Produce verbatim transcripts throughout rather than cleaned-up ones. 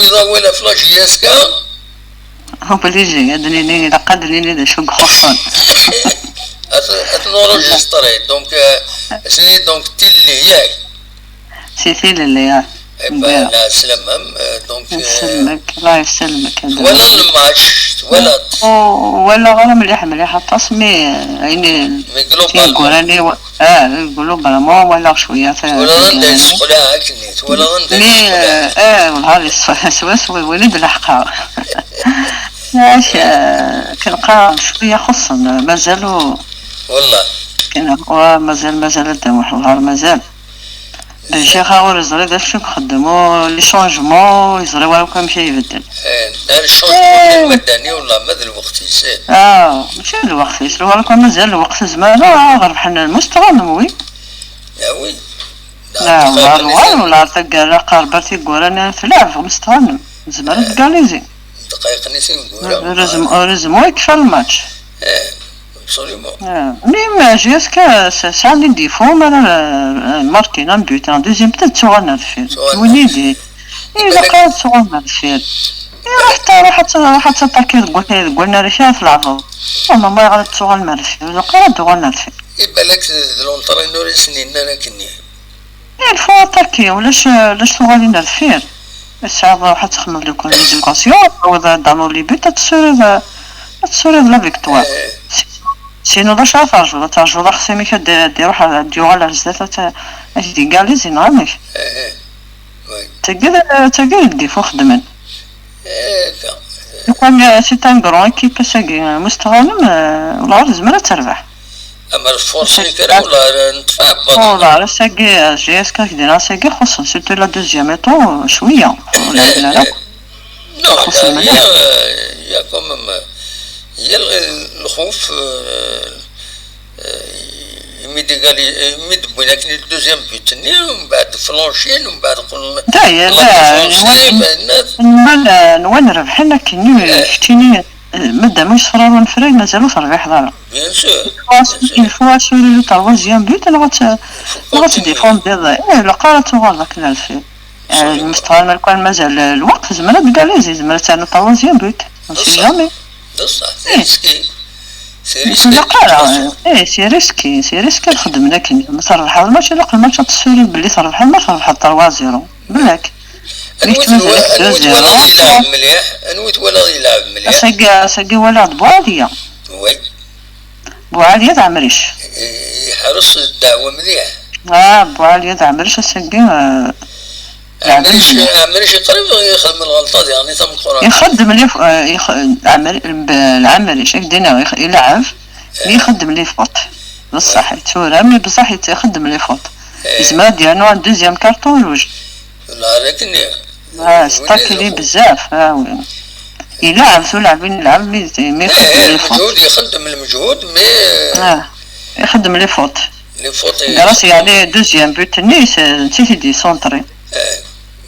Tura wala f la J S K. Obligé, ad nini, ilaq ad nini d acu i ixuṣṣen. Ad, ad nurujistri, donc, euh, c'est donc Tilelli, yak. Si Tilelli, ya. Eh ben, la slam, euh, donc, euh, Yesselmek, Allah yesselmek, a twala lmatch, twala. Oh, walaɣ ara mliḥ, mliḥ aṭas, mais, euh, ayen, mais globalement, tineggura-nni, wa-, ah, globalement, walaɣ cwiya, ta-, twalaḍ anda yesseqlaɛ akken, twalaḍ anda yesseqlaɛ. Mais, euh, ah, wellah, s-, swaswa win i d-leḥqeɣ. Ac, euh, kan qqaren cwiya xuṣṣen, mazal u-, Wallah. Kan, wa, mazal, mazal ad d-amuḥ, wellah, mazal. Ccix-a ur yeẓri d acu i ixeddem, u les changements, ur yeẓri wara akk amek ay ibeddel. Eh, ar changement n lmadani, wallah, ma d lweqt-is, eh. Ah, mačči d lweqt-is, wara akk mazal lweqt, zemreɣ ad rebḥen lmustɣanem, wi. Ah, wi. Ah, wallah, wallah, taggara, qerb ar tiggura-nni, tleɛb lmustɣanem. Zemreɣ ad galizi. Dqayeq-nni tiggura. Heureusement, heureusement, yekfa lmatch. Eh, absolument. Ah, mais, mais, jusqu'à, ça, ça, les défauts, mais, euh, marquer un but, un deuxième, peut-être, sur un affaire. Sur un affaire. Win i d-, il a pas sur un affaire. Iruḥ, ruḥ ad, ruḥ ad taṭakiḍ deg wa-, deg wannar-ik ara tleɛbeḍ. Ama ma yeɣra ad tuɣal mer deffir, ilaq ara ad tuɣal mer deffir. Ibalak d l'entraîneur i sen-yennan akkenni. Il faut attaquer, ulac, ulac tuɣalin ar deffir. Tesɛiḍ ruḥ ad txedmeḍ lukan les occasions, tɛawed ad d-ternuḍ les buts, ad tessuriḍ, ad tessuriḍ la victoire. Eh. Si-, sinon, d acu ara terjuḍ? Ad terjuḍ axṣim-ik ad d-, ad d-iruḥ, ad d-yuɣal ar zdat, ad t-, ad t-égaliser, neɣ amek? Eh, eh. Oui. Tagi d, tagi d défaut xedmen. Eh, da. Lukan, euh, c'est un grand équipe, ass-agi, euh, Mustɣanem, euh, wala ur tezmir ad terbeḥ. Amer tfurṣen kra, wala neṭṭef aɛebbaḍ. Wala, ass-agi, euh, J S K ak-d-nniɣ, ass-agi xuṣṣen, surtout la deuxième mi-temps, euh, cwiya. Ur lɛiben ara akk. Non, xuṣṣen mliḥ. Il y a, euh, il y a quand même, euh, il y a le, le خوف, euh, Eh, imi d-igali-, imi d-wwin akken le deuxième but-nni, mbeɛd flanchin, mbeɛd qqlen la défense, nwan, nwan rebḥen akken, eh, keččini, eh, madam ur yesfrar unefray, mazal ur terbiḥeḍ ara. Bien sûr, bien sûr. Il faut assurer le troisième but, neɣ ad t-, neɣ ad tdéfendiḍ, eh, ilaq ara tuɣaleḍ akken ar deffir. Eh, absolument. Mestɣal ma lukan mazal lweqt, zemreɣ ad d-galizi, zemreɣ ad ternu troisième but. On sait jamais. D ṣṣeḥ, c'est risqué. C'est risqué. Ilaq ara, eh, c'est risqué, c'est risqué ad xedmen akken. Ma terbeḥ lmatch, ilaq lmatch ad tessuriḍ belli terbeḥ, ma terbeḥ trois zéro. Balak. Anwa i twalaḍ yelɛeb mliḥ? Anwa i twalaḍ yelɛeb mliḥ? Ass-agi, ass-agi walaɣ-d Buɛaliya. Oui. Buɛaliya d Ɛemric. Iḥres ddeɛwa mliḥ. Ah, Buɛaliya d Ɛemric ass-agi, eh, Ɛemric, Ɛemric iqrib ixdem lɣelṭa diɣen i tameqqrant. Ixeddem les f-, eh, ix-, Ɛemri-, b-, Ɛemric, ak-d-iniɣ, ix-, ileɛɛeb, mi ixeddem les fautes. Bṣeḥ, ittura, mi bṣeḥ it-, ixeddem les fautes. Yezmer ad d-yernu un deuxième carton rouge. Neɣ d akken. Ah, c'est taquet bezzaf, ah oui. Ileɛɛeb, tulaɛbin ileɛɛeb mi, mi ixeddem les fautes. Lmeǧhud, ixeddem lmeǧhud, mais, ah, ixeddem les fautes. Les fautes. Grâce, yeɛni, deuxième but-nni, c'est, netta i t-id-yessuntri. Eh,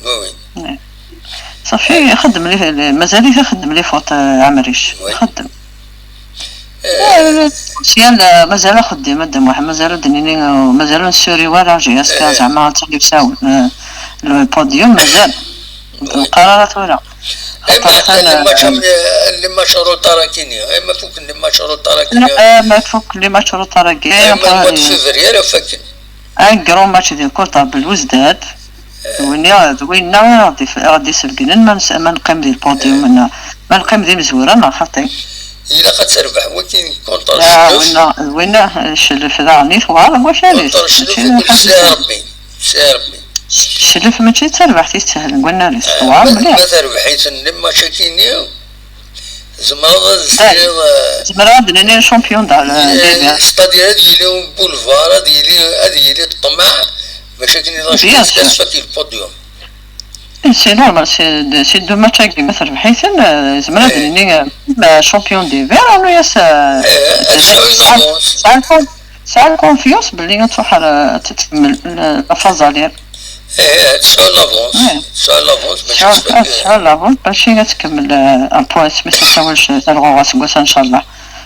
oui, oui. Eh. Ṣafi, ixeddem les, les, mazal-it ixeddem les fautes, eh, Ɛemric. Oui. Ixeddem. Eh, syan, eh, mazal axeddim, a Dda Muḥ, mazal ad d-nini, eh, mazal ur nessuri wara J S K, eh, zeɛma ad tili sawen, eh, le podium, mazal. Oui. Ur neqqar ara tura. Ay ma xaṭer atan, les matchs, eh, am, les matchs retard akini, ay ma fuken les matchs retard akini. Eh, ma fuken les matchs retard akini, ay ma, mois de février ara faken. Un grand match di Kota Belwezdat. Eh. D winna, d winna i ɣ-d-, i ɣ-d-iselgnen ma nes-, ma neqqim di lpodium, neɣ ma neqqim d imezwura, neɣ xaṭi. Ilaq ad terbeḥ wagi contre Cclef. Winna, d winna, Cclef daɣen i tewɛer, wac-, contre Cclef, mačči d Cclef. Cclef mačči d tarbaɛt i teshel deg wannar-is, tewɛer mliḥ. Ma terbeḥ-iten les matchs akini, tzemreḍ ad, eh, tesliḍ, eh, zemreɣ ad d-nini champion de la, eh, Ligue. C'est-à-dire ad yili boulevard, ad yili, ad yili ṭṭmeɛ, bac akken iḍac tesfak le podium. Eh, c'est normal, c'est, c'est deux matchs-agi ma terbeḥ-iten, eh, zemreɣ ad, eh, d-nini, eh, champion des Verts, rnu-yas, eh, eh, ad tesɛu une avance. Tesɛa, tesɛa confiance belli ad truḥ ar, ad tkemmel, eh, la phase aller. Eh, tesɛu l'avance. Eh. Tesɛu l'avance, bac tesɛu, ad tesɛu l'avance, bac ad tkemmel, eh, un point, asmi s-, ad tawel talɣuɣa seg wass-a, ncallah.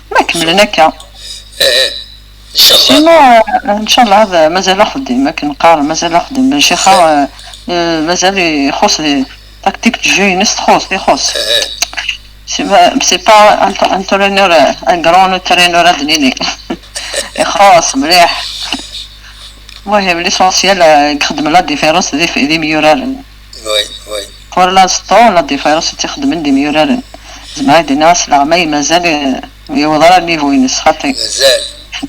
Ma kemmlen akka. Eh, ncallah. Sinon, eh, ncallah, ad, mazal axeddim, akken qqaren, mazal axeddim. Ncixa, eh, eh, mazal ixuṣ di, tactique de jeu-ines txuṣṣ, ixuṣṣ. C'est pas, c'est pas un, un entraîneur, un grand entraîneur ad nini. Ixuṣṣ mliḥ. Muhim, l'essentiel, euh, yexdem la différence d, d imyuraren. Pour l'instant, la différence i tt-ixedmen d imyuraren. Zemreɣ ad d-iniɣ asleɣmay mazal, euh, yewweḍ ara niveau-ines xaṭi.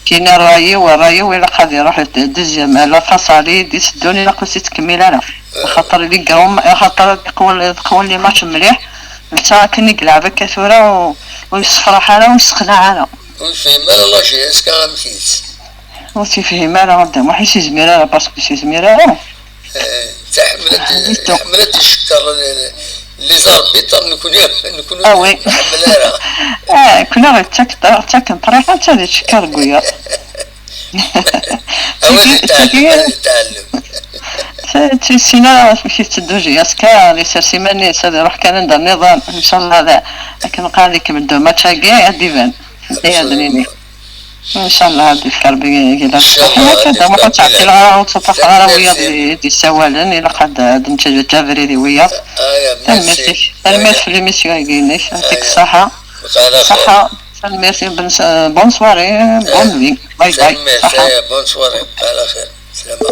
Kina ṛṛay-iw, ṛṛay-iw ilaq ad iruḥ d deuxième, la phase-nni i d-iteddun ilaq ur s-yettkemmil ara. Axaṭer les grands, axaṭer ad iqwel, ad iqwel les matchs mliḥ, netta akken i yelɛeb akka tura, ur, ur yessefraḥ ara, ur yesseqnaɛ ara. Ur yefhim ara la jeunesse amek-itt. Ur tt-yefhim ara, Dda Muḥ ur s-yezmir ara, parce que ur s-yezmir ara. Eh, tḥemmel ad, tḥemmel ad d-tcekker les arbitres, nekni, nekni ur nḥemmel ara. Ah, kna ɣ-ttaken, ttaken ṭriḥa, netta ad icekker deg wiyaḍ. Awal yetɛellem, awal yetɛellem. Ur ttessin ara amek i tetteddu J S K, ad isers iman-is, ad iruḥ kan anda nniḍen, ncallah, akken qqaren ikemmel-d umatch-agi, ad d-iban. Ay ad nini. Ncallah ad d-ifk Rebbi gila. Ncallah. Ḥemmel akka Dda Muḥ ur ttɛeṭṭileɣ ara, ur ttafaqeɣ ara wiyaḍ i d-yessawalen, ilaq ad, ad nettaǧǧa abrid i wiyaḍ. Tanemmirt-ik. Tanemmirt ɣef l'émission-agi-inek. Yɛṭik ṣṣeḥḥa. Ṣṣeḥḥa. Tanemmirt. Bonne soirée, bonne nuit. Bye bye. Ṣṣeḥḥa. Bonne soirée. Ala xir. Slama.